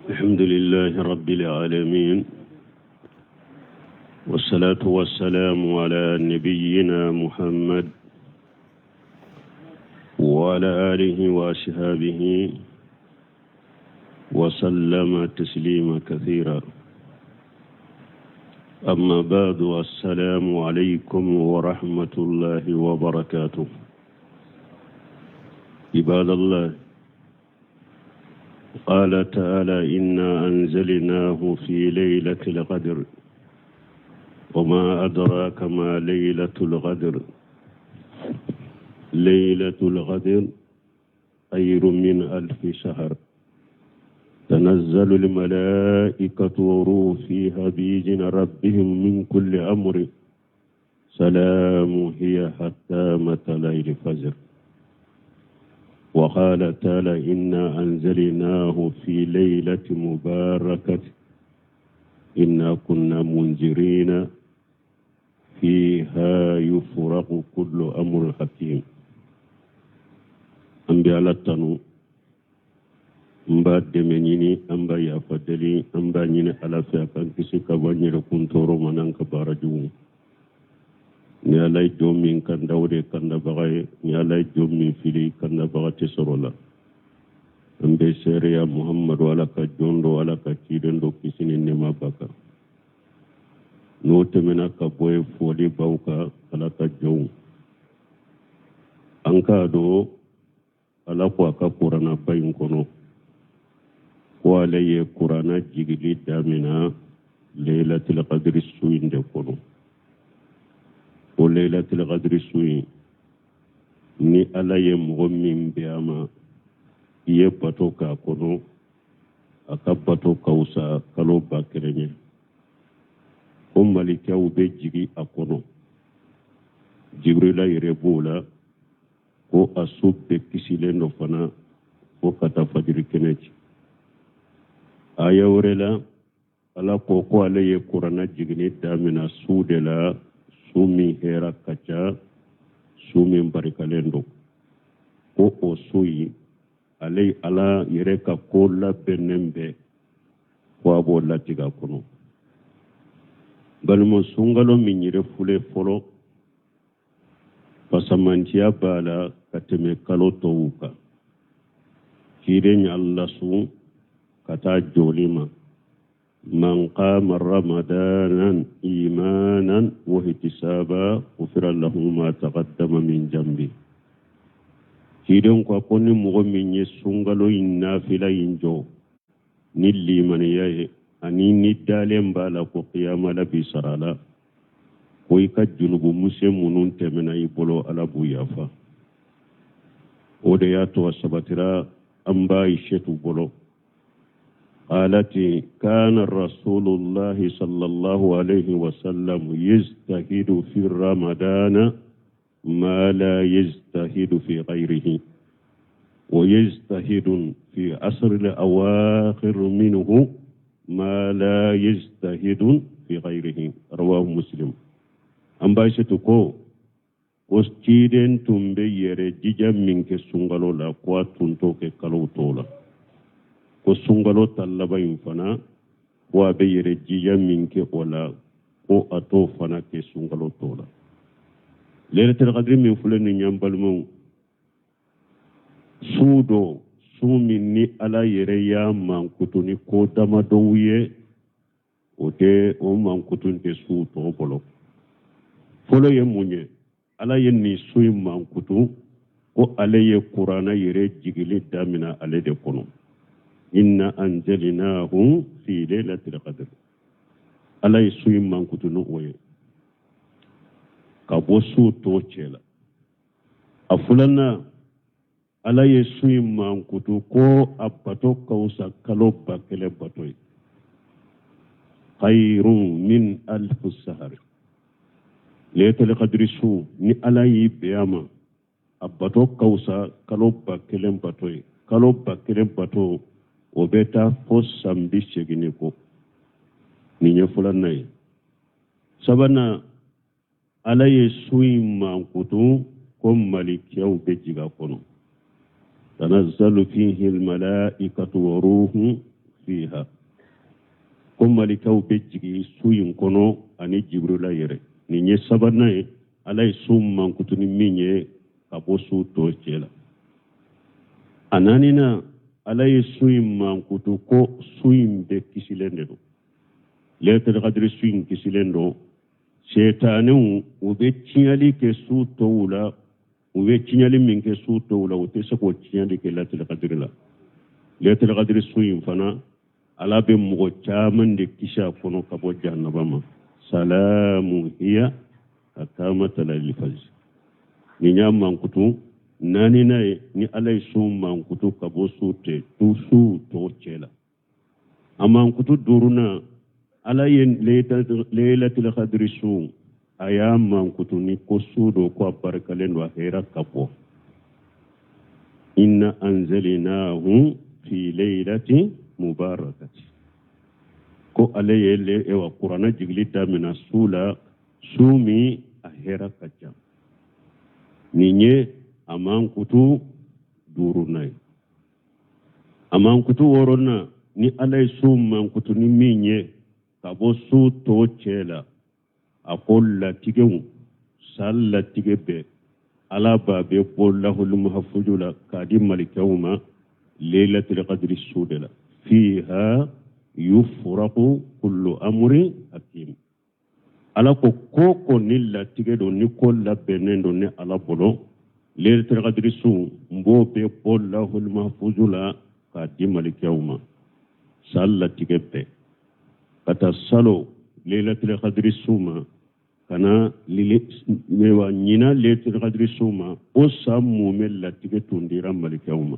الحمد لله رب العالمين والصلاة والسلام على نبينا محمد وعلى آله وأصحابه وسلم تسليما كثيرا أما بعد السلام عليكم ورحمة الله وبركاته عباد الله قال تعالى إنا أنزلناه في ليلة القدر وما أدراك ما ليلة القدر ليلة القدر خير من ألف شهر تنزل الملائكة وروح فيها بإذن ربهم من كل أمر سلام هي حتى مطلع الفجر وقال تعالى إنا أنزلناه في ليلة مباركة إنا كنا منذرين فيها يفرق كل أمر حكيم an bɛ ala tanu an b'a dɛmɛ ɲini an b'a yafa deli an b'a ɲini ala fɛ a k'an kisi ka bɔ an yɛrɛkun tɔɔrɔ ma n'an ka baara jugu ni ala ye jɔn min kanda o de ye kandabaga ye ni ala ye jɔn min fili kandabaga tɛ sɔrɔ la an bɛ seereya muhamadu ala ka jɔn don ala ka ciden don kisi ni nɛɛma b'a kan n'o tɛmɛna ka bɔ yen foli b'aw kan ala ka jɔnw an k'a dɔn ala ko a ka kuranaba in kɔnɔ ko ale ye kurana jigili damina leilatil kadiri su in de kɔnɔ o leilatil kadiri su in ni ala ye mɔgɔ min bɛn a ma i ye bato k'a kɔnɔ a ka bato ka wusa kalo 1000 ye ko malikɛw bɛ jigi a kɔnɔ jibrila yɛrɛ b'o la ko a su bɛɛ kisilen don fana fo ka taa fajiri kɛnɛ ci aya wɛrɛ la ala ko ko ale ye kurana jiginni damina su de la su min hɛra ka ca su min barikalen don ko o su in ale ala yɛrɛ ka ko labɛnnen bɛɛ ko a b'o latigɛ a kɔnɔ balima sunkalo min yɛrɛ filɛ fɔlɔ fasamantiya b'a la ka tɛmɛ kalo tɔw kan ciden y'an lasun ka taa jɔli ma man qama ramadanan imanan wa ihtisaba ghufira lahu ma taqaddama min jambi ciden ko ko ni mɔgɔ min ye sunkalo in nafila in jɔ ni limaniya ye ani ni dalen b'a la ko kiyama la bi sara la ko i ka junubu misɛn minnu tɛmɛna i bolo ala b'u yafa o de y'a to a sabatira an ba ayisetu bolo قالت كان رسول الله صلى الله عليه وسلم يجتهد في رمضان ما لا يجتهد في غيره ويجتهد في عصر الأواخر منه ما لا يجتهد في غيره رواه مسلم an ba Ayisetu ko ko ciden tun bɛ yɛrɛ jija min kɛ sunkalo la ko a tun t'o kɛ kalo tɔw la ko sunkalo ta laban in fana ko a bɛ yɛrɛ jija min kɛ o la ko a t'o fana kɛ sunkalo tɔw la lailatul qadri min filɛ nin ye an balimaw su don su min ni ala yɛrɛ y'a mankutu ni ko damadɔw ye o tɛ o mankutu tɛ su tɔw bolo fɔlɔ ye mun ye ala ye nin su in mankutu ko ale ye kurana yɛrɛ jigili damina ale de kɔnɔ inna anzalnahu fi lailatul qadr ala ye su in mankutu ni o ye ka bɔ su tɔw cɛ la a filanan ala ye su in mankutu ko a bato ka wusa kalo 1000 bato ye khayrun min alfu sahari lailatul qadri su ni ala y'i bɛn a ma a bato ka wusa kalo 1000 bato ye kalo 1000 bato o bɛ taa fo san 80 ni kɔ nin ye filanan ye sabanan ala ye su in mankutu ko malikɛw bɛ jigin a kɔnɔ tanazzalu fihi almalaikatu wa ruhu fiha. Ko malikaw bɛ jigin su in kɔnɔ ani Jibrila yɛrɛ. Nin ye sabanan ye, Ala ye su mankutu ni min ye ka bɔ su tɔ cɛ la. A naaninan, Ala ye su in mankutu ko su in bɛɛ kisilen de don. Lailatul Qadr su in kisilen don. Sɛtanɛw, u bɛ tiɲɛli kɛ su tɔw la, u bɛ tiɲɛli min kɛ su tɔw la, u tɛ se k'o tiɲɛli kɛ Lailatul Qadr la. Lailatul Qadr su in fana, Ala bɛ mɔgɔ caman de kisi a kɔnɔ ka bɔ jahanaba ma. Salamu hiya hatta matla'il fajr. Nin y'a mankutu naaninan ye ni Ala ye su mankutu ka bɔ su tɛ su tɔw cɛ la. A mankutu duurunan, Ala ye Lailatul Qadr su, a y'a mankutu ni ko su don ko a barikalen don, a hɛrɛ ka bon. Inna anzalnahu fi laylati mubarakati. Ko ale ye ewa kuranɛ jigili damina su la, su min a hɛrɛ ka ca. Nin ye a mankutu duurunan ye. A mankutu wɔɔrɔnan, ni Ala ye su mankutu ni min ye ka bɔ su tɔw cɛ la, a ko latigɛw, san latigɛ bɛɛ, Ala b'a bɛɛ bɔ lahul mahafuju la k'a di malikɛw ma Lailatul Qadri su de la. Fiha yufraqu kullu amrin hakim. Ala ko ko ko ni latigɛ don, ni ko labɛnnen don ni Ala bolo, Lailatul Qadri su n b'o bɛɛ bɔ lahul mahafuju la k'a di malikɛw ma san latigɛ bɛɛ, ka taa salon Lailatul Qadri su ma, ka na ɲinan Lailatul Qadri su ma, o san mumɛ latigɛ tun dira malikɛw ma.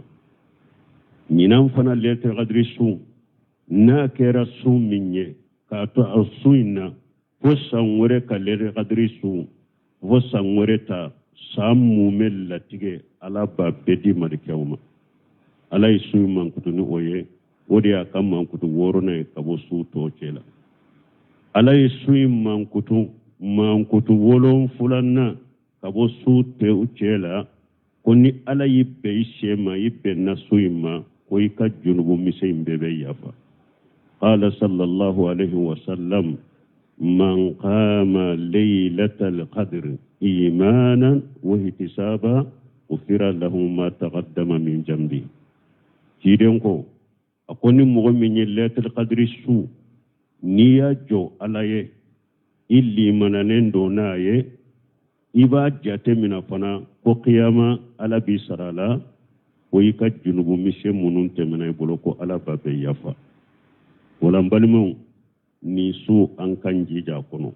Ɲinan fana Lailatul Qadri su, n'a kɛra su min ye, k'a to a su in na fo san wɛrɛ ka Lailatul Qadri su, fo san wɛrɛ ta, san mumɛ latigɛ Ala b'a bɛɛ di malikɛw ma. Ala ye su in mankutu ni o ye, o de y'a ka mankutu wɔɔrɔnan ye ka bɔ su tɔw cɛ la. Ala ye su in mankutu mankutu wolonfulanan ka bɔ su tɔw cɛ la, ko ni Ala y'i bɛn i sɛ ma, i bɛnna su in ma, ko i ka junubu misɛn in bɛɛ bɛ yafa. Qala sallallahu alaihi wa sallam, man qama laylatal qadr imanan wa ihtisaba ghufira lahu ma taqaddama min jambi. Ciden ko, a ko ni mɔgɔ min ye Lailatul Qadri su, n'i y'a jɔ Ala ye, i limananen don n'a ye, i b'a jate mina fana ko kiyama Ala b'i sara la, ko i ka junubu misɛn minnu tɛmɛna i bolo, ko Ala b'a bɛɛ yafa. Wala n balimaw, nin su an k'an jija a kɔnɔ.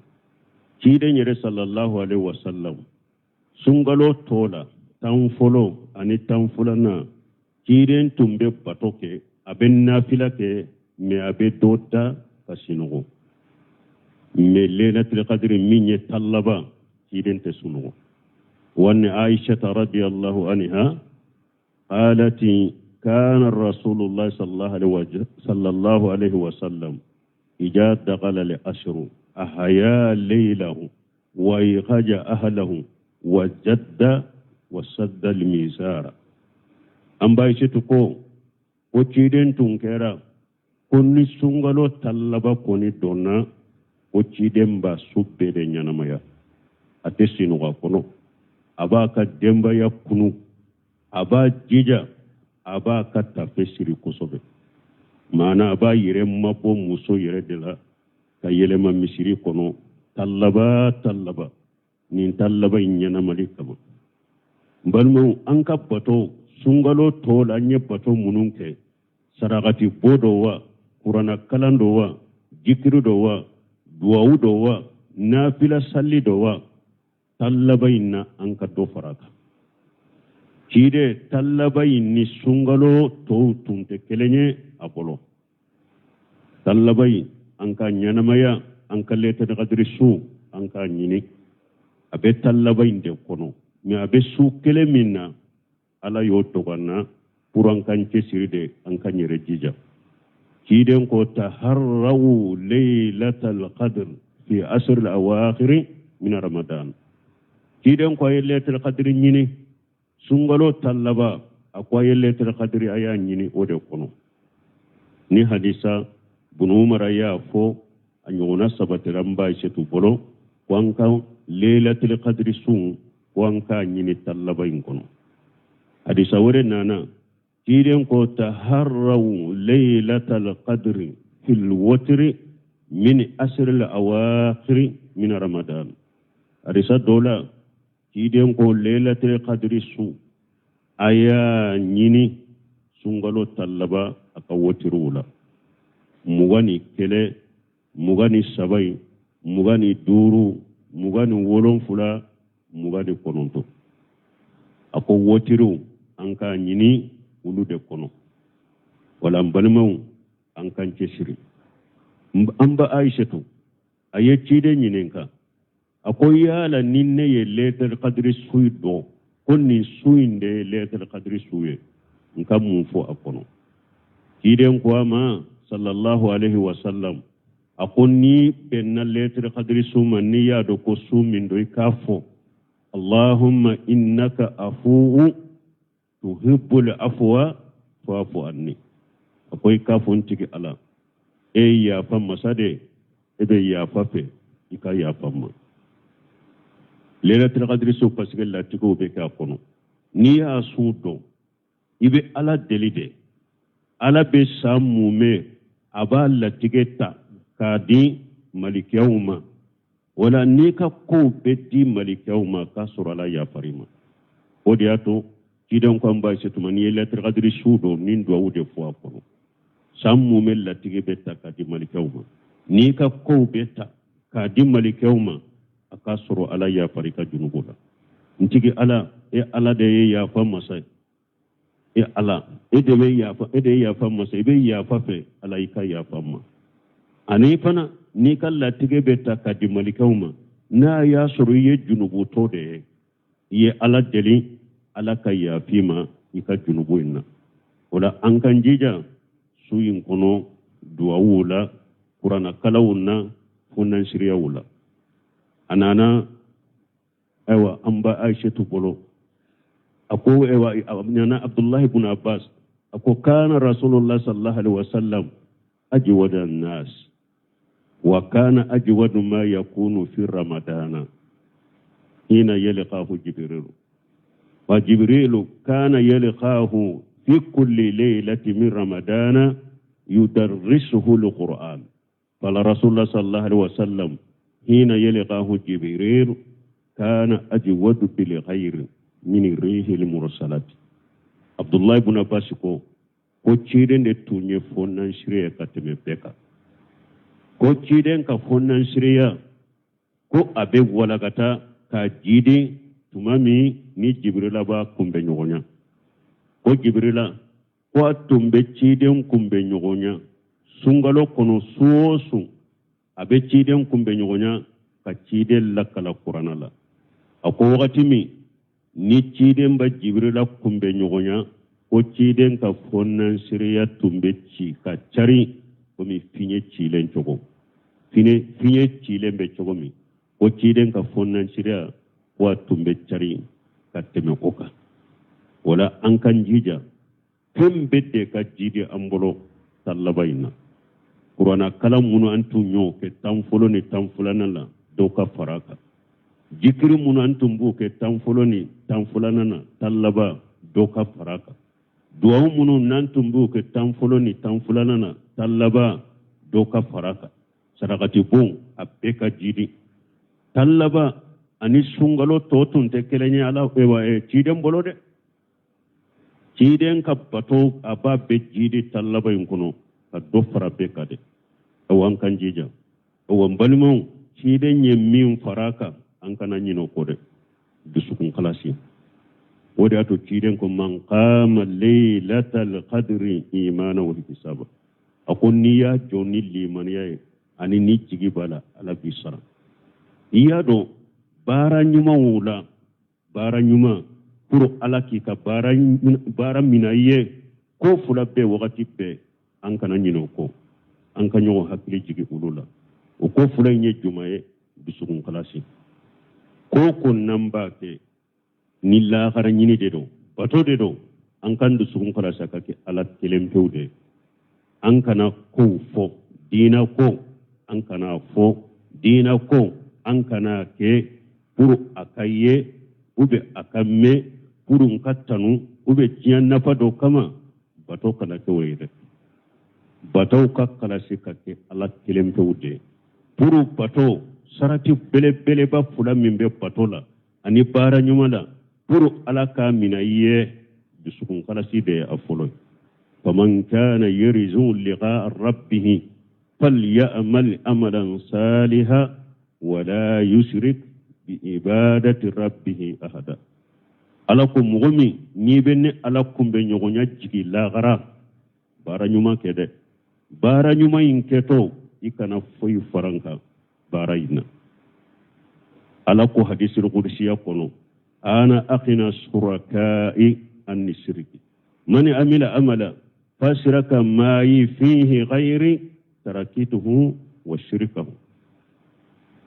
Ciden yɛrɛ sallallahu alaihi wasallam, sunkalo tɔ la, tan fɔlɔ ani tan filanan, ciden tun bɛ bato kɛ, a bɛ nafila kɛ, mais a bɛ dɔ da ka sinɔgɔ. Mais Lailatul Qadr min ye tan laban, ciden tɛ sunɔgɔ. Wa an Aisha radiyallahu anha qalat kana Rasulullah sallallahu alaihi wasallam idha dakhala al-ashru ahya laylahu wa ayqaja ahlahu wa jadda wa sadda al-mizara. An ba Aishatu ko ko ciden tun kɛra ko ni sunkalo tan laban kɔni donna, ko ciden b'a su bɛɛ de ɲɛnamaya, a tɛ sinɔgɔ a kɔnɔ, a b'a ka denbaya kunu, a b'a jija, a b'a ka tafe siri kosɛbɛ, maana a b'a yɛrɛ mabɔ muso yɛrɛ de la ka yɛlɛma misiri kɔnɔ tan laban, tan laban, nin tan laban in ɲɛnamali kama. N balimaw, an ka bato sunkalo tɔw la, an ye bato minnu kɛ, sarakati bɔ dɔ wa, kurana kalan dɔ wa, jikiri dɔ wa, duwawu dɔ wa, nafila sali dɔ wa, tan laban in na an ka dɔ fara a kan. Ciden tan laban in ni sunkalo tɔw tun tɛ kelen ye a bolo. Tan laban in an ka ɲɛnamaya, an ka Lailatul Qadr su an k'a ɲini. A bɛ tan laban in de kɔnɔ, mais a bɛ su kelen min na, Ala y'o dogo an na pour an k'an cɛsiri de, an k'an yɛrɛ jija. Ciden ko taharraw laylatal qadr fi asr al awakhir min ramadan. Ciden ko a ye Lailatul Qadr ɲini sunkalo tan laban, a ko a ye Lailatul Qadr a y'a ɲini o de kɔnɔ. Ni hadisa Bunu Umara y'a fɔ, a ɲɔgɔnna sabatira n ba Ayisetu bolo ko an ka lelatil kadiri sun, ko an k'a ɲini tan laban in kɔnɔ. Hadisa wɛrɛ nana, ciden ko taharraw laylatal qadri fil witri min asril awakhiri min ramadan. Hadisa dɔ la, ciden ko laylatil qadri su, a y'a ɲini sunkalo tan laban a ka wotiriw la, 21, 23 in, 25, 27, 29. A ko wotiriw, an k'a ɲini olu de kɔnɔ. Wala n balimaw, an k'an cɛsiri. An ba Ayisetu, a ye ciden ɲininka, a ko yala ni ne ye lailatul qadri su dɔn ko nin su in de ye lailatul qadri su ye, n ka mun fɔ a kɔnɔ? Ciden ko a ma sallallahu alaihi wasallam, a ko n'i bɛnna lailatul qadri su ma, n'i y'a dɔn ko su min don, i k'a fɔ allahumma innaka afuwu tuhibbul afwa fa'fu anni. A ko i k'a fɔ n tigi ala, e ye yafa masa de, e bɛ yafa fɛ, i ka yafa n ma. Lailatul qadri su, parce que latigɛw bɛ kɛ a kɔnɔ. N'i y'a su dɔn, i bɛ ala deli de. Ala bɛ san mumɛ, a b'a latigɛ ta k'a di malikiyaw ma. Wala n'i ka kow bɛ di malikɛw ma, k'a sɔrɔ ala yafar'i ma. O de y'a to ciden ko an ba Ayisetu ma, n'i ye lailatul qadri su dɔn, nin duwawu de fɔ a kɔnɔ. San mumɛ latigɛ bɛ ta k'a di malikɛw ma. N'i ka kow bɛ ta k'a di malikɛw ma, a k'a sɔrɔ ala yafar'i ka junubu la. N tigi ala, e ala de ye yafa masa ye. E ala, e de bɛ yafa, e de ye yafa masa, i bɛ yafa fɛ, ala i ka yafa n ma. Ani fana n'i ka latigɛ bɛ ta ka di malikɛw ma, n'a y'a sɔrɔ i ye junubutɔ de ye, i ye ala deli ala ka yaf'i ma i ka junubu in na. O la an k'an jija su in kɔnɔ duwawuw la, kuranakalanw na, fonnansiriyaw la. A nana ayiwa an ba Ayisetu bolo, a ko ayiwa a nana Abdullahi ibn Abbas, a ko kana Rasulullah sallallahu alaihi wasallam ajwada nas wa kana ajwadu ma yakunu fi ramadana hina yalqahu Jibrilu wa Jibrilu kana yalqahu fi kulli laylati min ramadana yudarrisuhu alquran. Qala Rasulullah sallallahu alaihi wasallam hina yalqahu Jibril kana ajwadu bil khair min rihil mursalati. Abdullahi ibn Abbas ko ko ciden de tun ye fonnansire ye ka tɛmɛ bɛɛ kan, ko ciden ka fonnansireya ko a bɛ walakata k'a jidi tuma min ni Jibirila b'a kunbɛ ɲɔgɔnya, ko Jibirila ko a tun bɛ ciden kunbɛ ɲɔgɔnya sunkalo kɔnɔ su o su, a bɛ ciden kunbɛ ɲɔgɔnya ka ciden lakala kurana la. A ko wagati min ni ciden bɛ Jibirila kunbɛ ɲɔgɔnya, ko ciden ka fonnansireya tun bɛ ci ka cari komi fiɲɛ cilen cogo, fiɲɛ cilen bɛ cogo min, ko ciden ka fonnansireya ko a tun bɛ cari ka tɛmɛ o kan. O la an k'an jija fɛn bɛɛ de ka jidi an bolo tan laban in na. Kuranna kalan minnu an tun y'o kɛ tan fɔlɔ ni tan filanan la, dɔw ka fara a kan. Jikiri minnu an tun b'o kɛ tan fɔlɔ ni tan filanan na, tan laban dɔw ka fara a kan. Duwawu minnu n'an tun b'o kɛ tan fɔlɔ ni tan filanan na, tan laban dɔw ka fara a kan. Sarakati bon, a bɛɛ ka jidi tan laban ani sunkalo tɔ tun tɛ kelen ye ala ciden bolo dɛ. Ciden ka bato, a b'a bɛɛ jidi tan laban in kɔnɔ ka dɔ fara bɛɛ kan dɛ. Awa an k'an jija. Awa n balimaw, ciden ye min fara a kan, an kana ɲinɛ o kɔ dɛ. Dusukun kalasi, o de y'a to ciden ko man qama laylatal qadri imana wa ihtisaba. A ko n'i y'a jɔ ni limaniya ye ani ni jigi b'a la, ala b'i sara. I y'a dɔn baara ɲumanw la, baara ɲuman pour ala k'i ka baara minɛ i ye, ko fila bɛɛ wagati bɛɛ an kana ɲinɛ o kɔ, an ka ɲɔgɔn hakili jigin olu la. O ko fila in ye jumɛn ye? Dusukun kalasi. Ko o ko n'an b'a kɛ ni lahara ɲini de don, bato de don, an k'an dusukun kalasi a ka kɛ ala kelen pewu de ye. An kana kow fɔ, diina ko an kana fɔ, diina ko an kana kɛ pour a ka ye ou bien a ka mɛn, pour n ka tanu ou bien diɲɛ nafa dɔ kama. Bato kana kɛ o ye dɛ. Batow ka kalasi ka kɛ Ala kelen pewu de ye. Pour bato sarati belebeleba fila min bɛ bato la ani baara ɲuman la, pour Ala k'a minɛ i ye, dusukun kalasi de ye a fɔlɔ ye. Faman kana yarju liqaa rabbihi falyamal amalan saliha wala yushrik bi ibadati rabbihi ahada. Ala ko mɔgɔ min n'i bɛ ne Ala kunbɛ ɲɔgɔnya jigi lahara, baara ɲuman kɛ dɛ. Baara ɲuman in kɛtɔ, i kana foyi fara n kan baara in na. Ala ko hadisul kudusiya kɔnɔ: ana aghna suraka'i anni shiriki, man amila amala fasiraka mayi fihi ghayri tarakituhu wa shirikahu.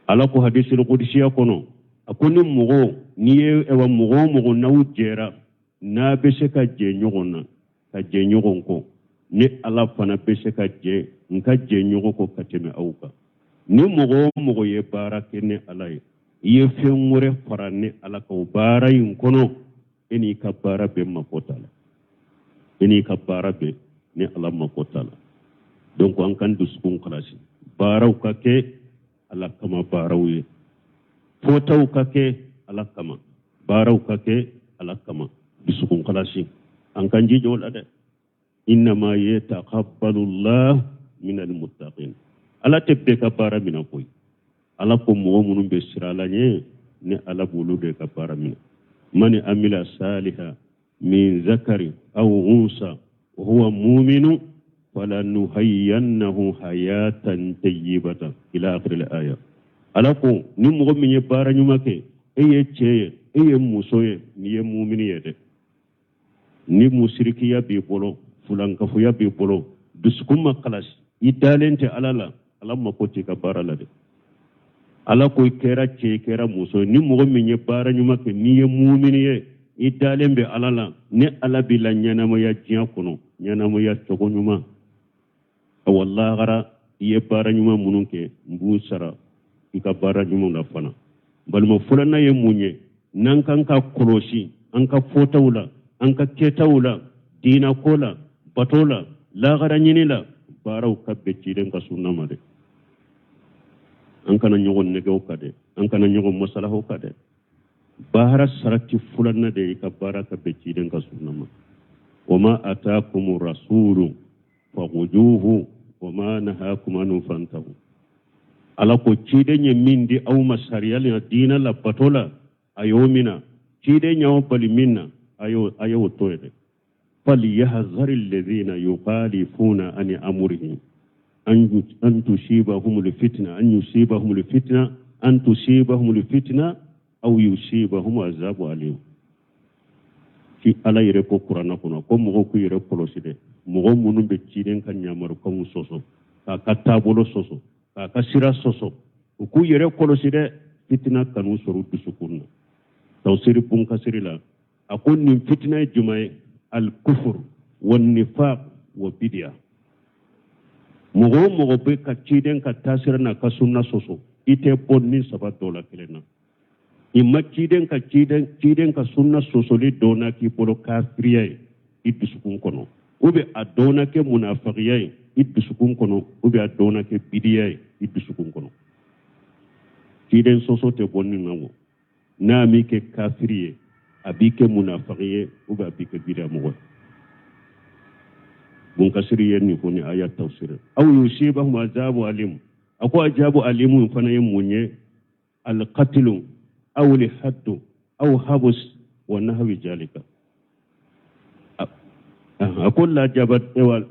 Ala ko hadisul kudusiya kɔnɔ, a ko ni mɔgɔ n'i ye ɛwa mɔgɔ o mɔgɔ n'aw jɛra, n'a bɛ se ka jɛ ɲɔgɔn na ka jɛ ɲɔgɔn kɔ, ne Ala fana bɛ se ka jɛ n ka jɛ ɲɔgɔn kɔ ka tɛmɛ aw kan. Ni mɔgɔ o mɔgɔ ye baara kɛ ne Ala ye, i ye fɛn wɛrɛ fara ne Ala kan o baara in kɔnɔ, e n'i ka baara bɛɛ mako t'a la, e n'i ka baara bɛɛ, ne Ala mako t'a la. Donc an k'an dusukun kalasi, baaraw ka kɛ Ala kama baaraw ye, fɔtaw ka kɛ Ala kama, baaraw ka kɛ Ala kama. Dusukun kalasi, an k'an jija o la dɛ. Innama yataqabbalu llah min almuttaqin. Ala tɛ bɛɛ ka baara minɛ koyi. Ala ko mɔgɔ minnu bɛ siran Ala ɲɛ, ne Ala b'olu de ka baara minɛ. Man amila saliha min zakari aw unsa wa huwa muminu falanuhayyannahu hayatan tayyibatan ila akhir al-aya. Ala ko ni mɔgɔ min ye baara ɲuman kɛ, e ye cɛ ye, e ye muso ye, n'i ye mumini ye dɛ, ni musirikiya b'i bolo, fulankafoya b'i bolo, dusukun ma kalasi, i dalen tɛ Ala la, Ala mako t'i ka baara la dɛ. Ala ko i kɛra cɛ, i kɛra muso ye, ni mɔgɔ min ye baara ɲuman kɛ, n'i ye mumini ye, i dalen bɛ Ala la, ne Ala b'i la ɲɛnamaya diɲɛ kɔnɔ ɲɛnamaya cogo ɲuman. Awa lahara, i ye baara ɲuman minnu kɛ, n b'u sara i ka baara ɲuman na fana. Balima, filanan ye mun ye n'an kan ka kɔlɔsi an ka fɔtaw la, an ka kɛtaw la, diinako la, bato la, lahara ɲini la? Baaraw ka bɛn ciden ka sunna ma dɛ. An kana ɲɔgɔn nɛgɛw ka dɛ, an kana ɲɔgɔn masalahaw ka dɛ. Baara sarati filanan de i ka baara ka bɛn ciden ka sunna ma. Wama atakum rasulu fakhuzuhu wama nahakum anhu fantahu. Ala ko ciden ye min di aw ma sariya la, diina la, bato la, a y'o mina. Ciden y'aw bali min na, a y'o to yen dɛ. Falyahzari alladhina yukhalifuna an amrihi an tusibahum alfitna an yusibahum alfitna an tusibahum alfitna aw yusibahum azabu alim. Ki Ala yɛrɛ ko kuranna kɔnɔ ko mɔgɔw k'u yɛrɛ kɔlɔsi dɛ, mɔgɔ minnu bɛ ciden ka yamarukanw sɔsɔ, k'a ka taabolo sɔsɔ, k'a ka sira sɔsɔ, u k'u yɛrɛ kɔlɔsi dɛ, fitina kan'u sɔrɔ u dusukun na. Tafsiri Bun Kasiri la, a ko nin fitina ye jumɛn ye? Alikufuru wa nifaq wa bidiya. Mɔgɔ o mɔgɔ bɛ ka ciden ka taasira n'a ka sunna sɔsɔ, i tɛ bɔ nin saba dɔ la kelen na. I ma ciden ka ciden ciden ka sunna sɔsɔli dɔ na k'i bolo kafiriya ye i dusukun kɔnɔ, ou bien a dɔ na kɛ munafagiya ye i dusukun kɔnɔ, ou bien a dɔ na kɛ bidiya ye i dusukun kɔnɔ. Ciden sɔsɔ tɛ bɔ nin na o. N'a m'i kɛ kafiri ye, a b'i kɛ munafagi ye, ou bien a b'i kɛ bidiya mɔgɔ ye. Bun Kasiri ye nin fɔ ni aya tafsir. Aw yusibahum azabu alim. A ko azabu alimu fana ye mun ye? Alqatlu aw lihaddu aw habus wa nahwi jalika. A ko lajaba,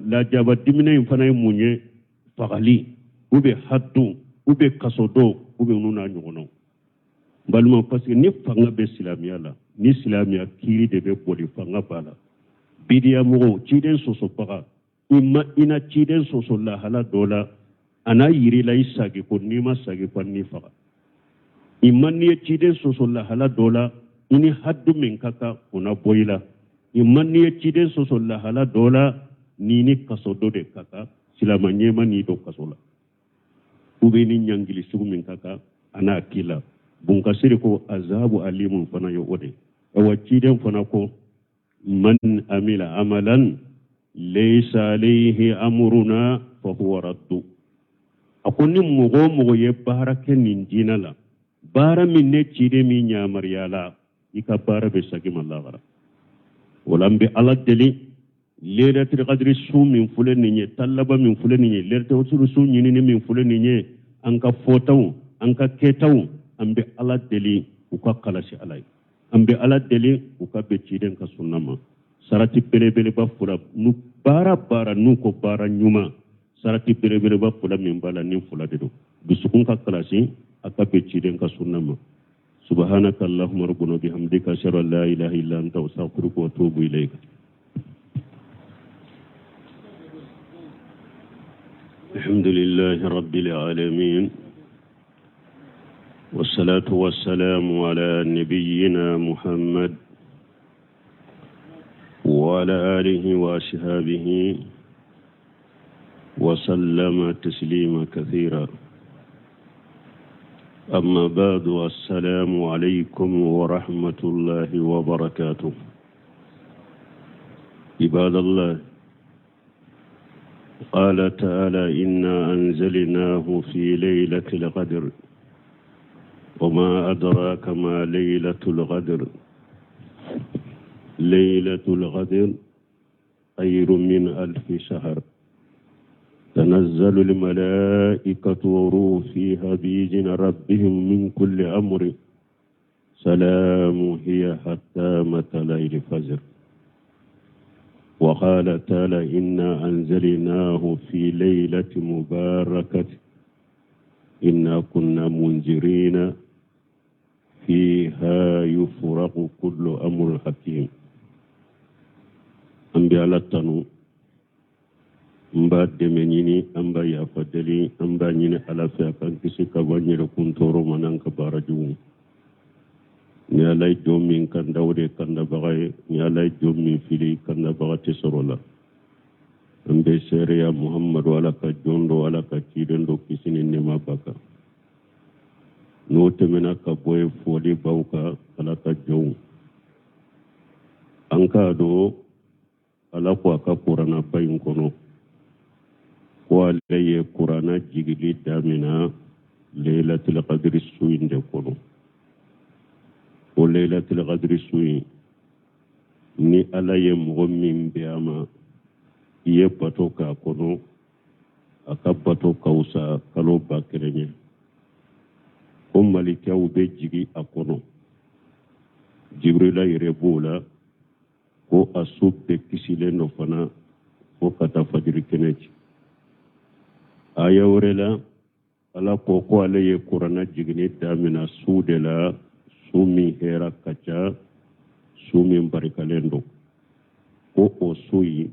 lajaba diminɛ in fana ye mun ye? Fagali, ou bien haddu, ou bien kasodon, ou bien ninnu n'a ɲɔgɔnnaw. Balima, parce que ni fanga bɛ silamɛya la, ni silamɛya kiiri de bɛ boli, fanga b'a la. Bidiya mɔgɔw, ciden sɔsɔbaga, i ma i na ciden sɔsɔ lahala dɔ la, a n'a yir'i la i sagi ko n'i ma sagi ko n'i faga. I ma n'i ye ciden sɔsɔ lahala dɔ la, i ni haddu min ka kan, o na bɔ i la. I ma n'i ye ciden sɔsɔ lahala dɔ la, N'i ni kaso don de ka kan, silama ɲɛma n'i don kaso la, u bɛ ni ɲangili sugu min ka kan a n'a k'i la. Bunkasiri ko azabu alimu fana ye o de. Awa, ciden fana ko man amila amalan laysa alayhi amruna fa huwa raddu. A ko ni mɔgɔ o mɔgɔ ye baara kɛ nin diinɛ la, baara min ne ciden m'i yamaruya la, i ka baara bɛ sagin ma lahara. O la, an bɛ Ala deli, lailatul qadri su min filɛ nin ye, tan laban min filɛ nin ye, lailatul qadri su ɲinini min filɛ nin ye, an ka fɔtaw, an ka kɛtaw, an bɛ Ala deli u ka kalasi Ala ye, an bɛ Ala deli u ka bɛn ciden ka sunna ma. Sarati belebeleba fila nu, baara baara n'u ko baara ɲuman, sarati belebeleba fila min b'a la, nin fila de don: dusukun ka kalasi, a ka bɛn ciden ka sunna ma. Subhanaka allahumma rabbana bihamdika, ashhadu an la ilaha illa anta, astaghfiruka wa atubu ilayk. الحمد لله رب العالمين، والصلاة والسلام على نبينا محمد وعلى آله وأصحابه وسلم تسليما كثيرا. أما بعد، السلام عليكم ورحمة الله وبركاته. عباد الله، قال تعالى: إنا أنزلناه في ليلة القدر، وما أدراك ما ليلة القدر، ليلة القدر خير من ألف شهر، تنزل الملائكة وروح فيها بإذن ربهم من كل أمر، سلام هي حتى مطلع الفجر. وقال تعالى: إنا أنزلناه في ليلة مباركة، إنا كنا منذرين، فيها يفرق كل أمر حكيم. An bɛ Ala tanu, n b'a dɛmɛ ɲini, an b'a yafa deli, an b'a ɲini Ala fɛ a k'an kisi ka bɔ an yɛrɛkun tɔɔrɔ ma n'an ka baara jugu. Ni Ala ye jɔn min kanda, o de ye kandabaga ye. Ni Ala ye jɔn min fili, kandabaga tɛ sɔrɔ la. An bɛ seereya Muhamadu Ala ka jɔn don, Ala ka ciden don, kisi ni nɛɛma b'a kan. N'o tɛmɛna ka bɔ yen, foli b'aw kan, Ala ka jɔnw. An k'a dɔn, Ala ko a ka kuranaba in kɔnɔ ko ale ye kurana jigili damina leilatul qadri su in de kɔnɔ. O leilatul qadri su in, ni Ala ye mɔgɔ min bɛn a ma, i ye bato k'a kɔnɔ, a ka bato ka wusa kalo 1000 ye. Ko malikɛw bɛ jigi a kɔnɔ, Jibrila yɛrɛ b'o la. Ko a su bɛɛ kisilen dɔ fana fo ka taa fajiri kɛnɛ ci. Aya wɛrɛ la, Ala ko ko ale ye kuranna jiginni damina su de la, su min hɛra ka ca, su min barikalen don. Ko o su in,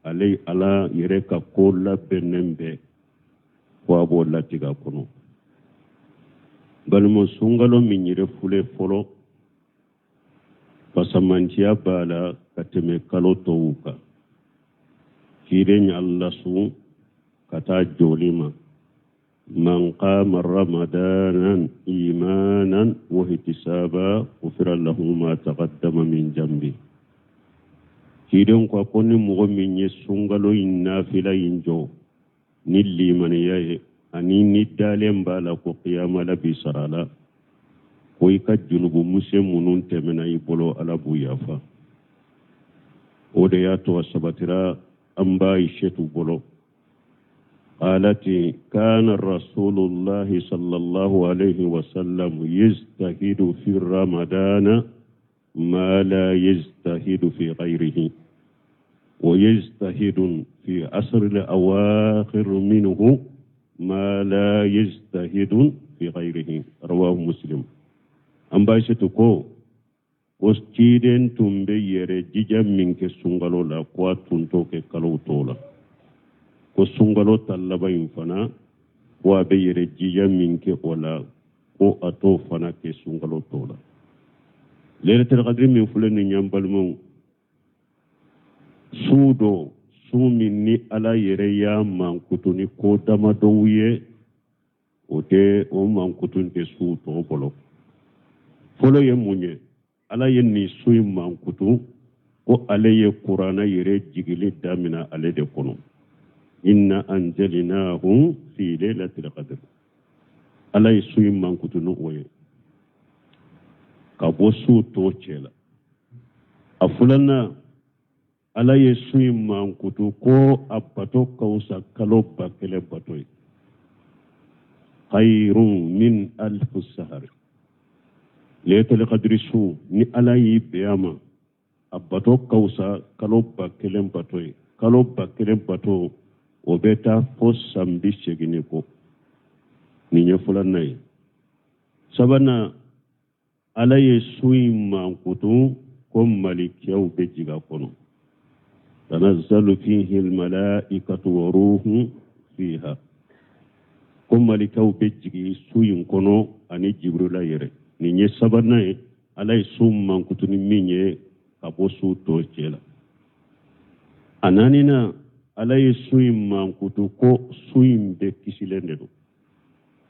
ale Ala yɛrɛ ka ko labɛnnen bɛɛ, ko a b'o latigɛ a kɔnɔ. Balima, sunkalo min yɛrɛ filɛ fɔlɔ, fasamanciya b'a la ka tɛmɛ kalo tɔw kan. Ciden y'an lasun ka taa jɔli ma: man qama ramadanan imanan wa ihtisaba ghufira lahu ma taqaddama min jambi. Ciden ko ko ni mɔgɔ min ye sunkalo in nafila in jɔ ni limaniya ye, ani ni dalen b'a la ko kiyama la bi sara la, ko i ka junubu misɛn minnu tɛmɛna i bolo, Ala b'u yafa. O de y'a to a sabatira an ba Ayisetu bolo, قالت: كان رسول الله صلى الله عليه وسلم يجتهد في رمضان ما لا يجتهد في غيره، ويجتهد في عشر الأواخر منه ما لا يجتهد في غيره. رواه مسلم. An ba Ayisetu ko ko ciden tun bɛ yɛrɛ jija min kɛ sunkalo la, ko a tun t'o kɛ kalo tɔw la. Ko sunkalo ta laban in fana, ko a bɛ yɛrɛ jija min kɛ o la, ko a t'o fana kɛ sunkalo tɔw la. Lailatul qadri min filɛ nin ye, an balimaw, su do, Sun min ni Ala yɛrɛ y'a mankutu ni ko damadɔw ye, o tɛ o mankutu tɛ su tɔw bolo. Fɔlɔ ye mun ye? Ala ye nin su in mankutu ko ale ye kuranɛ yɛrɛ jigili damina ale de kɔnɔ. Inna anzalnahu fi laylatil qadr. Ala ye su in mankutu ni o ye ka bɔ su tɔw cɛ la. A filanan, Ala ye su in mankutu ko a bato ka fisa kalo 1000 bato ye, khayrun min alfu sahari. Laylatul qadri su, ni Ala y'i bɛn a ma, a bato ka fisa kalo 1000 bato ye. Kalo 1000 bato, o bɛ taa fo san 80 ni kɔ. Nin ye filanan ye. Sabanan, Ala ye su in mankutu ko malikɛw bɛ jigin a kɔnɔ, tanazzalu fihi almalaikatu wa ruhu fiha, ko malikɛw bɛ jigin su in kɔnɔ ani Jibrila yɛrɛ. Nin ye sabanan ye, Ala ye su mankutu ni min ye ka bɔ su tɔw cɛ la. A naaninan, Ala ye su in mankutu ko su in bɛɛ kisilen de don.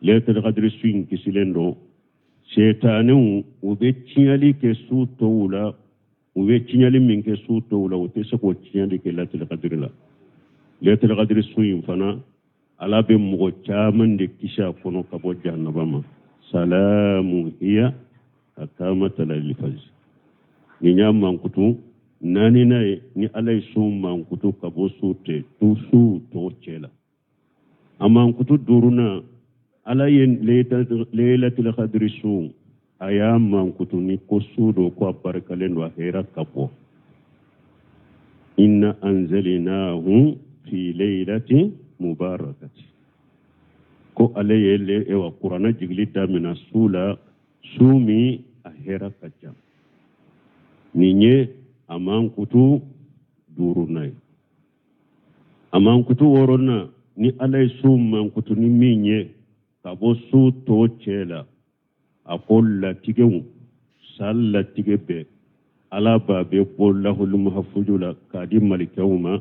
Laylatul qadri su in kisilen don. Sɛtanɛw, u bɛ tiɲɛli kɛ su tɔw la. U bɛ tiɲɛli min kɛ su tɔw la, u tɛ se k'o tiɲɛli kɛ Laylatul qadri la. Laylatul qadri su in fana, Ala bɛ mɔgɔ caman de kisi a kɔnɔ ka bɔ jahanaba ma. Salamu hiya hatta matla'il fajr. Nin y'a mankutu naaninan ye ni Ala ye su mankutu ka bɔ su tɔw cɛ la. A mankutu duurunan, Ala ye Laylatul Qadri su, a y'a mankutu ni ko su don ko a barikalen don, a hɛrɛ ka bon. Inna anzalnahu fi laylati mubarakati, ko ale ye ewa kuranɛ jigili damina su la, su min a hɛrɛ ka ca. Nin ye a mankutu duurunan ye. A mankutu wɔɔrɔnan ni Ala ye su mankutu ni min ye ka bɔ su tɔw cɛ la, a ko latigɛw, san latigɛ bɛɛ, Ala b'a bɛɛ bɔ lahul mahafuju la k'a di malikɛw ma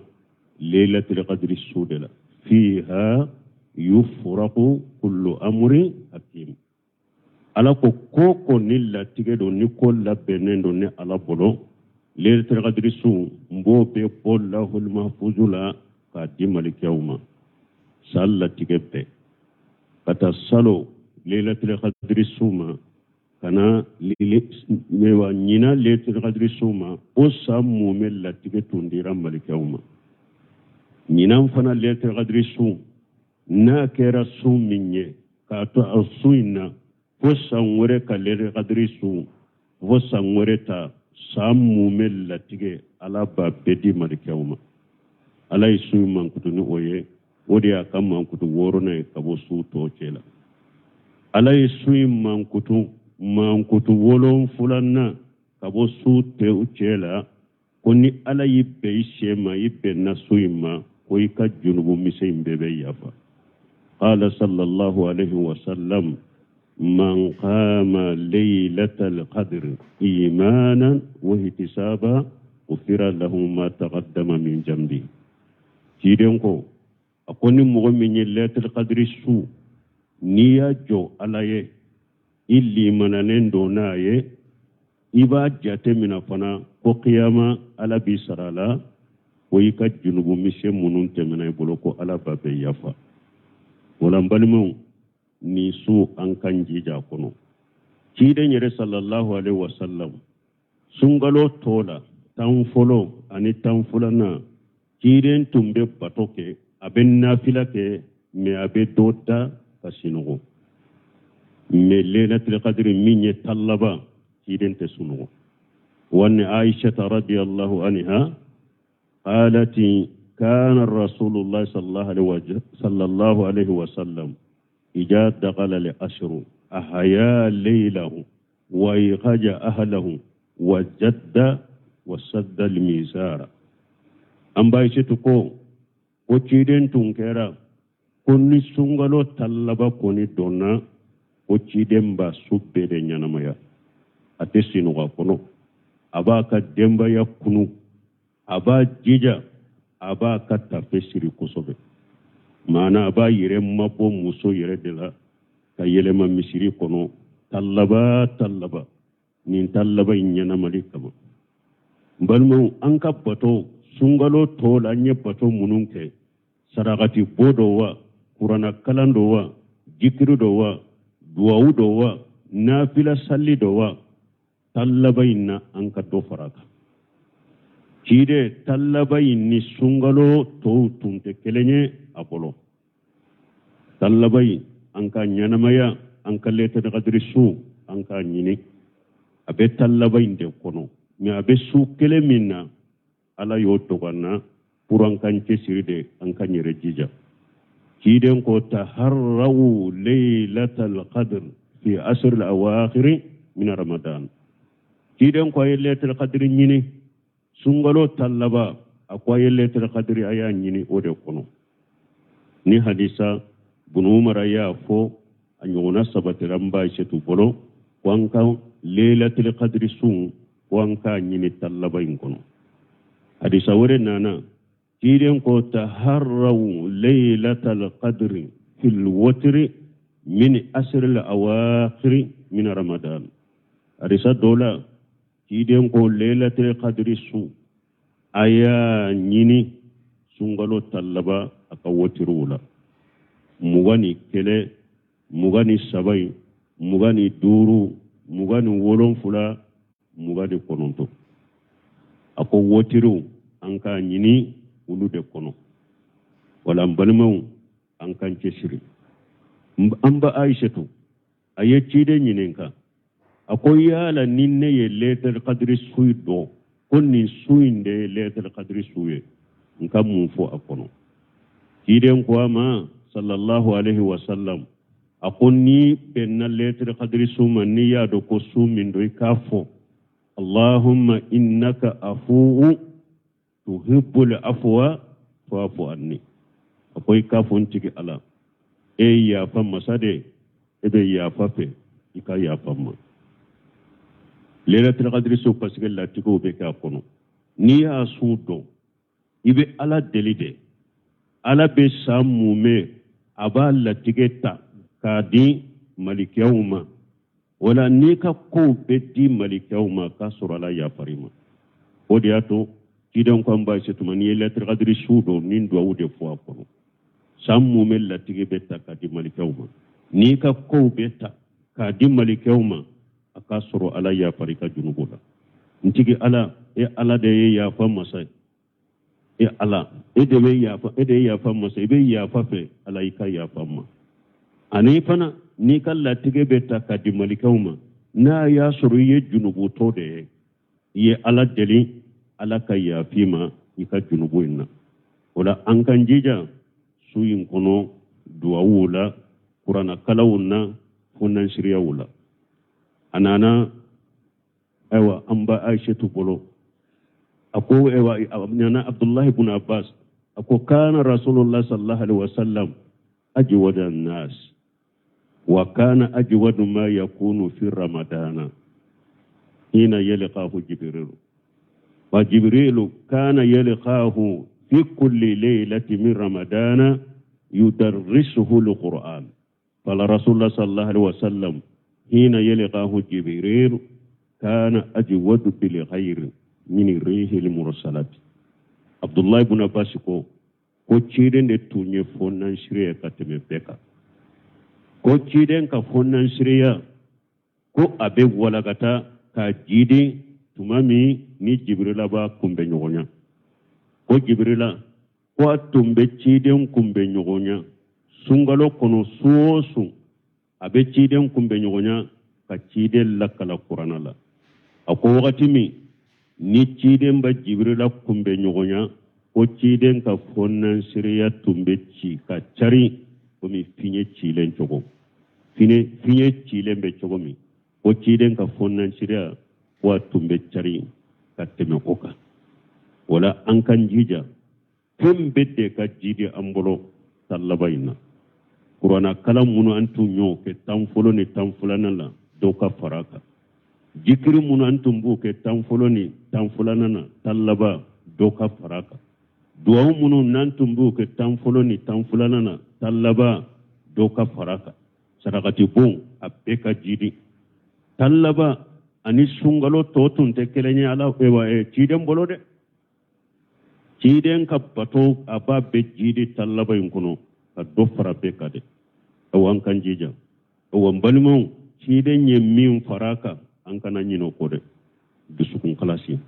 Laylatul Qadri su de la. Fiha yufraqu kullu amrin hakim. Ala ko ko ko ni latigɛ don, ni ko labɛnnen don ni Ala bolo, Laylatul Qadri su, n b'o bɛɛ bɔ lahul mahfuzu la k'a di malikɛw ma, san latigɛ bɛɛ ka taa salon Laylatul Qadri su ma, ka na ɲinan Laylatul Qadri su ma, o san mumɛ latigɛ tun dira malikɛw ma. Ɲinan fana Laylatul Qadri su, n'a kɛra su min ye, k'a to a su in na fo san wɛrɛ ka Laylatul Qadri su, fo san wɛrɛ ta, san mumɛ latigɛ, Ala b'a bɛɛ di malikɛw ma. Ala ye su in mankutu ni o ye. O de y'a ka mankutu wɔɔrɔnan ye ka bɔ su tɔw cɛ la. Ala ye su in mankutu mankutu wolonfulanan ka bɔ su tɔw cɛ la, ko ni Ala y'i bɛn i sɛ ma, i bɛnna su in ma, ko i ka junubu misɛn in bɛɛ bɛ yafa. Qala sallallahu alaihi wa sallam, man qama laylatal qadr imanan wa ihtisaba ghufira lahu ma taqaddama min jambi. Ciden ko, a ko ni mɔgɔ min ye Laylatul Qadri su, n'i y'a jɔ Ala ye, i limananen don n'a ye, i b'a jate mina fana ko kiyama Ala b'i sara la, ko i ka junubu misɛn minnu tɛmɛna i bolo, ko Ala b'a bɛɛ yafa. O la n balimaw, nin su, an k'an jija a kɔnɔ. Ciden yɛrɛ sallallahu alaihi wasallam, sunkalo tɔ la, 10 fɔlɔ ani 10 filanan, ciden tun bɛ bato kɛ, a bɛ nafila kɛ, mais a bɛ dɔ da ka sinɔgɔ. Mais Laylatul Qadri min ye 10 laban, ciden tɛ sunɔgɔ. Wa an Aishata radiyallahu anha qalat kana rasulullah sallallahu alaihi wa sallam idha dakhala al ashru ahya laylahu wa ayqaja ahlahu wa jadda wa sadda al mizara. An ba Aishatu ko ko ciden tun kɛra ko ni sunkalo 10 laban kɔni donna, ko ciden b'a su bɛɛ de ɲɛnamaya, a tɛ sinɔgɔ a kɔnɔ, a b'a ka denbaya kunu, a b'a jija. A b'a ka tafe siri kosɛbɛ, maana a b'a yɛrɛ mabɔ muso yɛrɛ de la ka yɛlɛma misiri kɔnɔ tan laban, tan laban, nin tan laban in ɲɛnamali kama. N balimaw, an ka bato sunkalo tɔw la, an ye bato minnu kɛ, sarakati bɔ dɔ wa, kurana kalan dɔ wa, jikiri dɔ wa, duwawu dɔ wa, nafila sali dɔ wa, tan laban in na an ka dɔ fara a kan. Ciden, tan laban in ni sunkalo tɔw tun tɛ kelen ye a bolo. Tan laban in, an ka ɲɛnamaya, an ka lailatul kadiri su an k'a ɲini. A bɛ tan laban in de kɔnɔ, mɛ a bɛ su kelen min na, Ala y'o dogo an na pour an k'an cɛsiri de, an k'an yɛrɛ jija. Ciden ko taharraw laylatal qadr fi asr al awakhir min Ramadan. Ciden ko a ye lailatul qadr ɲini sunkalo tan laban. A ko a ye lailatul qadr, a y'a ɲini o de kɔnɔ. Ni hadisa Bunu Umara y'a fɔ, a ɲɔgɔnna sabatira n ba Ayisetu bolo, ko an ka lailatul qadr sun, ko an k'a ɲini tan laban in kɔnɔ. Hadisa wɛrɛ nana, ciden ko taharraw laylatal qadri fil witri min asril awakhiri min Ramadan. Hadisa dɔ la, ciden ko lailatul qadri su, a y'a ɲini sunkalo tan laban a ka wotiriw la, 21, 23 in, 25, 27, 29. A ko wotiriw, an k'a ɲini olu de kɔnɔ. Wala n balimaw, an k'an cɛsiri. An ba Ayisetu, a ye ciden ɲininka, a ko yala ni ne ye lailatul kadiri su dɔn ko nin su in de ye lailatul kadiri su ye, n ka mun fɔ a kɔnɔ? Ciden ko a ma sallallahu alaihi wasallam, a ko n'i bɛnna lailatul kadiri su ma, n'i y'a dɔn ko su min don, i k'a fɔ allahumma innaka afuwu tuhibbul afwa fa'fu anni. A ko i k'a fɔ n tigi Ala, e ye yafa masa de, e bɛ yafa fɛ, i ka yafa n ma. Lailatul qadri su, parce que latigɛw bɛ kɛ a kɔnɔ. N'i y'a su dɔn, i bɛ Ala deli de. Ala bɛ san mumɛ, a b'a latigɛ ta k'a di malikɛw ma. Wala n'i ka kow bɛ di malikɛw ma k'a sɔrɔ Ala yafar'i ma. O de y'a to ciden ko an ba Ayisetu ma, n'i ye lailatul qadri su dɔn, nin duwawu de fɔ a kɔnɔ. San mumɛ latigɛ bɛ ta k'a di malikɛw ma. N'i ka kow bɛ ta k'a di malikɛw ma, a k'a sɔrɔ Ala yafar'i ka junubu la. N tigi Ala, e Ala de ye yafa masa ye. E Ala, e de bɛ yafa, e de ye yafa masa, i bɛ yafa fɛ. Ala, i ka yafa n ma. Ani fana, n'i ka latigɛ bɛ ta ka di malikɛw ma, n'a y'a sɔrɔ i ye junubutɔ de ye, i ye Ala deli Ala ka yaf'i ma i ka junubu in na. O la an k'an jija su in kɔnɔ duwawuw la, kuranakalanw na, fonnansiriyaw la. A nana, ayiwa, an ba Ayisetu bolo, a ko, ayiwa, a nana Abdullahi ibn Abbas, a ko kana Rasulullah sallallahu alaihi wasallam ajwada nas wa kana ajwadu ma yakunu fi Ramadana hina yalqahu Jibril, wa Jibril kana yalqahu fi kulli laylati min Ramadana yudarrisuhu alquran. Qala Rasulullah sallallahu alaihi wasallam hina yalqahu Jibril kana ajwadu bil khair min rihil mursalat. Abdullah ibn Abbas ko ko ciden de tun ye fonnansire ye ka tɛmɛ bɛɛ kan. Ko ciden ka fonnansireya, ko a bɛ walakata k'a jidi tuma min ni Jibirila b'a kunbɛ ɲɔgɔnya. Ko Jibirila ko a tun bɛ ciden kunbɛ ɲɔgɔnya sunkalo kɔnɔ, su o su a bɛ ciden kunbɛ ɲɔgɔnya ka ciden lakala kurana la. A ko wagati min ni ciden bɛ Jibirila kunbɛ ɲɔgɔnya, ko ciden ka fonnansireya tun bɛ ci ka cari komi fiɲɛ cilen cogo, fiɲɛ cilen bɛ cogo min, ko ciden ka fonnansireya, ko a tun bɛ cari ka tɛmɛ o kan. Wala an k'an jija fɛn bɛɛ de ka jidi an bolo tan laban in na. Kuranna kalan minnu an tun y'o kɛ tan fɔlɔ ni tan filanan la, dɔw ka fara a kan. Jikiri minnu an tun b'o kɛ tan fɔlɔ ni tan filanan na, tan laban dɔw ka fara a kan. Duwawu minnu n'an tun b'u kɛ tan fɔlɔ ni tan filanan na, tan laban dɔ ka fara kan. Sarakati bon a bɛɛ ka jidi. Tan laban ani sunkalo tɔ tun tɛ kelen ye ala ciden bolo dɛ. Ciden ka bato a b'a bɛɛ jidi tan laban in kɔnɔ ka dɔ fara bɛɛ kan dɛ. Awa an k'an jija. Awa n balimaw, ciden ye min fara a kan, an kana ɲinɛ o kɔ dɛ. Dusukun kalasi.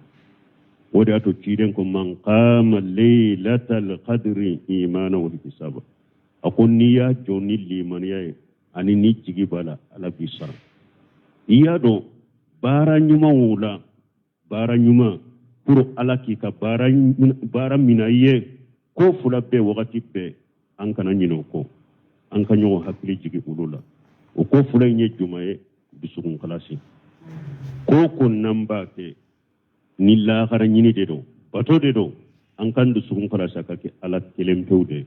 O de y'a to ciden ko man qama laylatal qadri imana wa ihtisaba. A ko n'i y'a jɔ ni limaniya ye ani ni jigi b'a la, Ala b'i sara. I y'a dɔn baara ɲumanw la, baara ɲuman pour Ala k'i ka baara minɛ i ye, ko fila bɛɛ wagati bɛɛ an kana ɲinɛ o kɔ. An ka ɲɔgɔn hakili jigin olu la. O ko fila in ye jumɛn ye? Dusukun kalasi. Ko ko n'an b'a kɛ ni lahara ɲini de don, bato de don, an k'an dusukun kalasi a ka kɛ Ala kelen pewu de ye.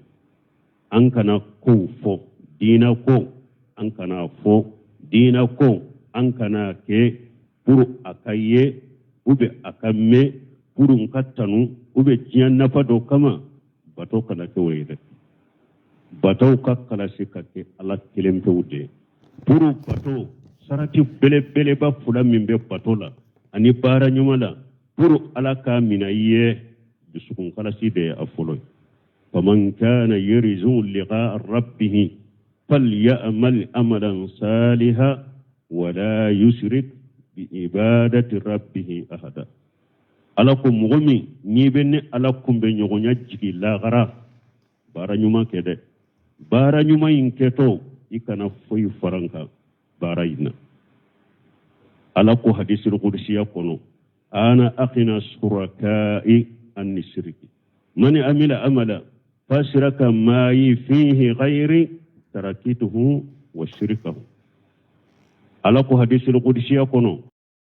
An kana kow fɔ diina ko, an kana fɔ diina ko, an kana kɛ pour a ka ye ou bien a ka mɛn, pour n ka tanu ou bien diɲɛ nafa dɔ kama. Bato kana kɛ o ye dɛ. Batow ka kalasi ka kɛ Ala kelen pewu de ye. Pour bato sarati belebeleba fila min bɛ bato la ani baara ɲuman la, pour Ala k'a minɛ i ye, dusukun kalasi de ye a fɔlɔ ye. Faman kana yarju liqaa rabbihi falyamal amalan saliha wala yushrik bi ibadati rabbihi ahada. Ala ko mɔgɔ min n'i bɛ ne Ala kunbɛ ɲɔgɔnya jigi lahara, baara ɲuman kɛ dɛ. Baara ɲuman in kɛtɔ, i kana foyi fara n kan baara in na. Ala ko hadisul kudusiya kɔnɔ, ana aghna shuraka'i anni shiriki man amila amala fashraka ma'i fihi ghayri tarakituhu wa shirikahu. Ala ko hadisul kudusiya kɔnɔ,